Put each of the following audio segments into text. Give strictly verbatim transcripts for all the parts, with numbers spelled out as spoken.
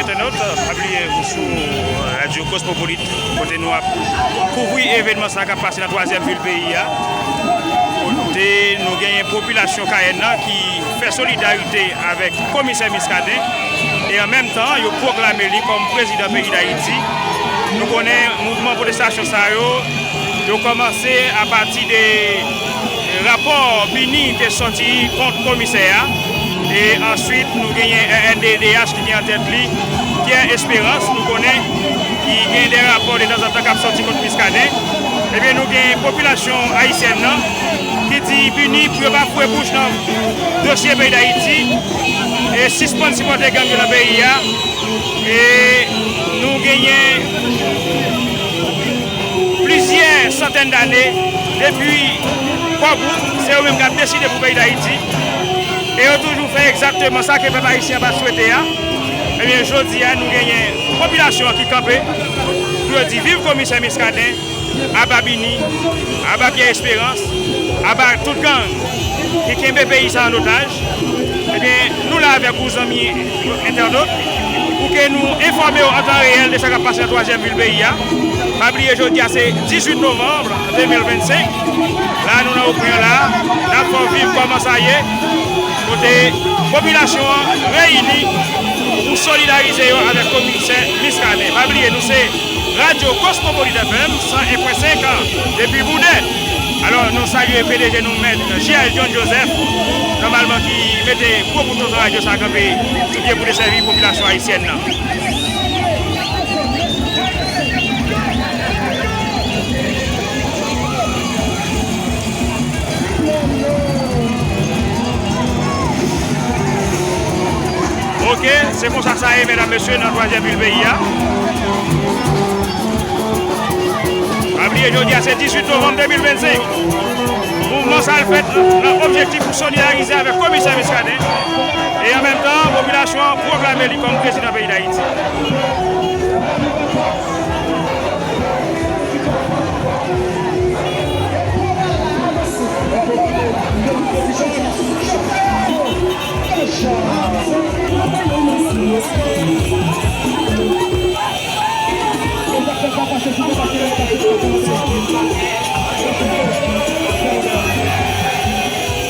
Entènot, pa bliye ou sou, euh, Radyo Kosmopolit, kote nou ap kouvri evènman sa k ap pase nan twazyèm vil peyi a. Kote nou genyen popilasyon Kayèn nan ki fè solidarite avèk komisè Muscadin e an menm tan, yo pwoklame li kòm prezidan peyi Dayiti. Nou konnen mouvman pwotestasyon sa yo, yo kòmanse apati de rapò Bini te sòti kont komisè a. E answit, nou genyen R N D D H ki gen an tèt li, Pierre Espérance, nou konnen, ki gen de rapò de tanzantan k ap sòti kont Muscadin. Ebyen, nou gen popilasyon ayisyèn nan ki di Bini pou yo pa foure bouch nan dosye peyi Dayiti e sispann sipòte gang yo nan peyi a. E nou genyen plizyè santèn dane depi Kò Gwoup, se yo menm k ap deside pou peyi Dayiti. E yo toujou fè egzakteman sa ke pèp ayisyen an pa swete a. Ebyen, jodi a, nou genyen popilasyon an ki kanpe pou yo di viv komisè Muscadin, aba Bini, aba Pierre Espérance, aba tout gang ki kenbe peyi sa an otaj. Ebyen, nou la avèk ou, zanmi entènot, pou ke nou enfòme w an tan reyèl de sa k ap pase nan twazyèm vil peyi a. Pa bliye, jodi a se dizuit novanm de mil vennsenk. La, nou nan Opren la, n ap fè w viv kòman sa ye, kote popilasyon an reyini pou solidarize yo avèk komisè Muscadin. Pa bliye, nou se Radyo Kosmopolit F M san en pwen senk depi Boudè. Alò, nou salye P D G nou, Mèt J L John Joseph, nòmalman ki mete gwo bout tonton radyo sa kanpe sou pye pou desèvi popilasyon ayisyèn nan. Ok, se konsa sa ye, medam, mesye, nan twazyèm vil peyi a. Pa bliye, jodi a se dizuit novanm de mil vennsenk. Mouvman sa a fèt nan objektif pou solidarize avèk komisè Muscadin e an menm tan, popilasyon an pwoklame li kòm prezidan peyi Dayiti.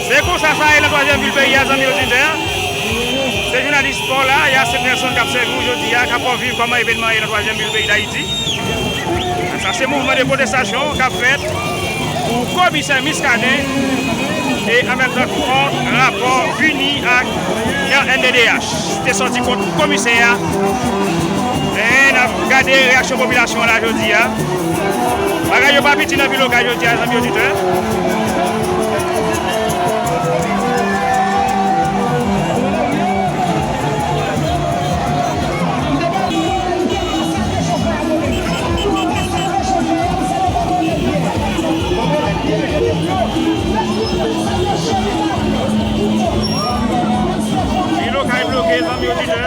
Se konsa sa ye nan twazyèm vil peyi a, zanmi oditè. Se jounalis pa w la, Yacinthe Nelson, k ap sèvi w jodi a, k ap fè w viv kòman evènman ye nan twazyèm vil peyi Dayiti. Sa se mouvman de pwotestasyon k ap fèt pou komisè Muscadin e an menm tan kont rapò Bini ak R N D D H te sòti kont komisè a. E n ap gade reyaksyon popilasyon an la jodi a. Bagay yo pa piti nan vil Okay jodi a, zanmi oditè. Vil Okay bloke, zanmi oditè,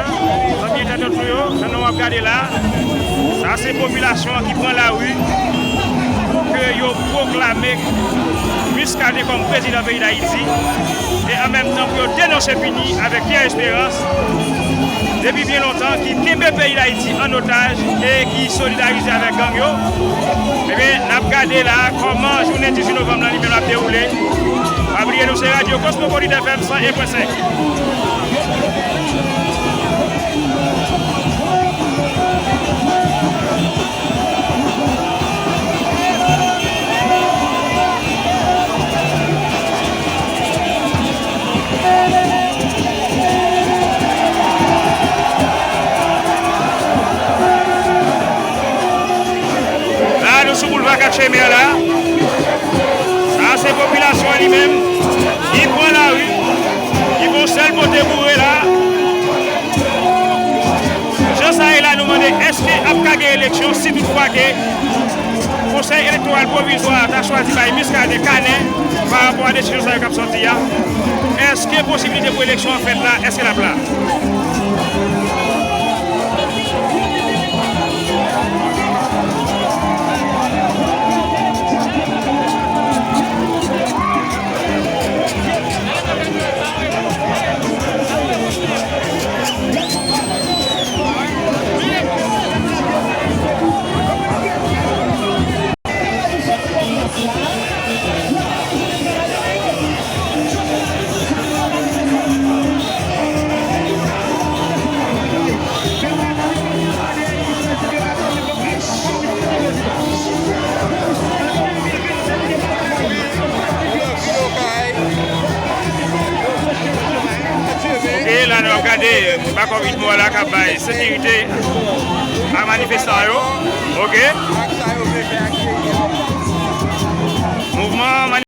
zanmi entènot nou yo, jan nou ap gade la, sa se popilasyon an ki pran lari pou ke yo pwoklame Muscadin kòm prezidan peyi Dayiti e an menm tan pou yo denonse Bini avèk Pierre Espérance depi byen lontan, ki kenbe peyi Dayiti an otaj e ki solidarize avèk gang yo. Ebyen, n ap gade la kòman jounen dizuit novanm nan li menm ap dewoule. Pa bliye, nou se Radyo Kosmopolit F M san en pwen senk. La, nou sou boulva Katchemen an la. Sa se popilasyon an li menm ki pran lari, ki gon sèl pote boure la. Jan sa ye la, nou mande, èske ap ka gen eleksyon si toutfwa ke Konsèy Elektoral Pwovizwa a ta chwazi bay Muscadin kanè pa rapò a desizyon sa yo k ap sòti a? Èske posibilite pou eleksyon an fèt la, èske l ap la? E la nou ap gade backup Itmo a la k ap bay sekirite a manifestan yo. Ok. Mouvman